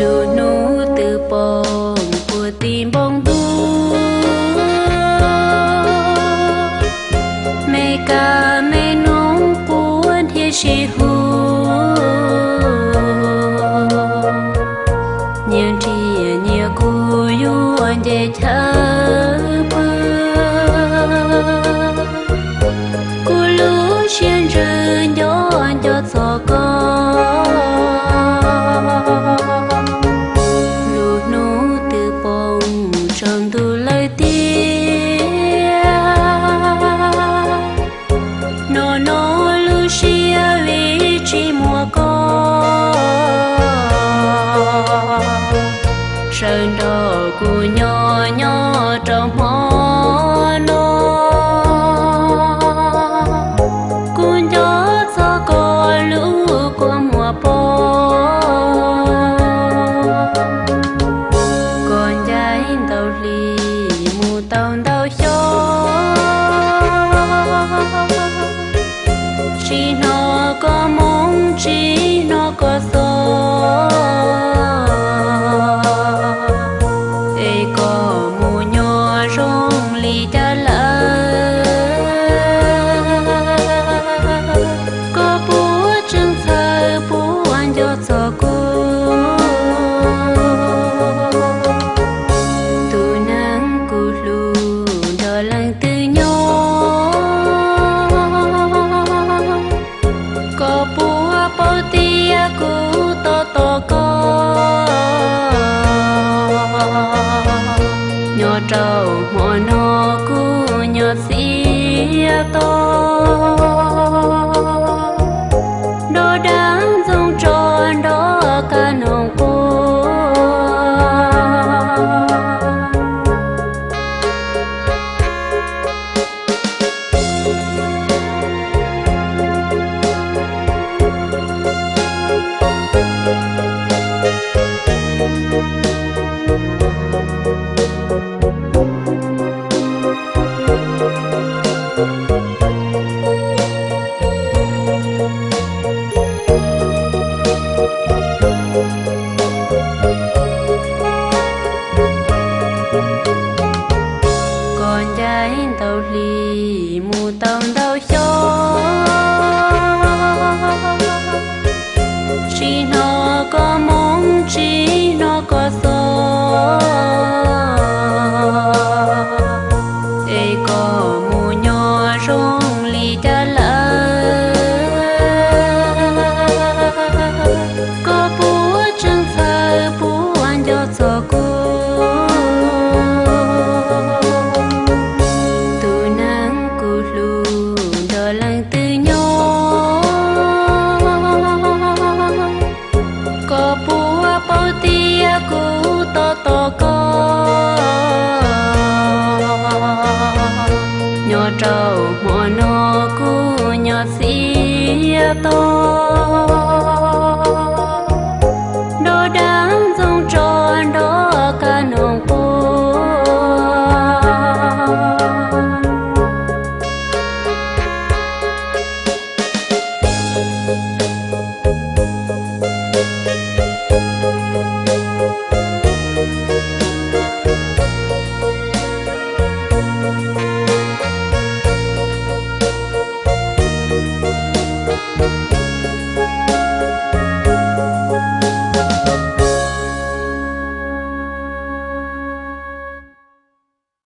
Lub hnub twb poob puag tim npoo ntuj, me kab me noog quaj nrhiav sib hu. Nyias nrhiav nyias kuj yuav nce chaw pw. Kuv lub siab ntsws nco nco txog koj. Lub hnub twb poob tsaus ntuj lawm tiag, no no lub siab vim tsis muaj koj. Sawv nrog kuv nyob nyob rau hmo no, kuv nco txog koj lub kua muag poob. Koj ncaim ntau hli mus tau ntau xyoo, tsis hnov koj moo tsis hnov koj xov, es koj mus nyob zoo li cas lawm? Koj puas tseem txhawj puas nco txog kuv? Tus neeg kuv hlub nrog leej twg nyob, koj puas paub tias kuv tos tos koj? Nyob rau hmo no kuv nyob txias to, nrog dab ntxoog tso nrog kab noog quaj. Koj ncaim ntau hli mus tau ntau xyoo, tsis hnov koj moo tsis hnov koj xov, es koj mus nyob zoo li cas lawm? Koj puas tseem txhawj puas nco txog kuv? Tus neeg kuv hlub nrog leej twg nyob, koj puas paub tias kuv tos tos koj? Nyob rau hmo no kuv nyob txias to, nrog dab ntxoog tso nrog kab noog quaj.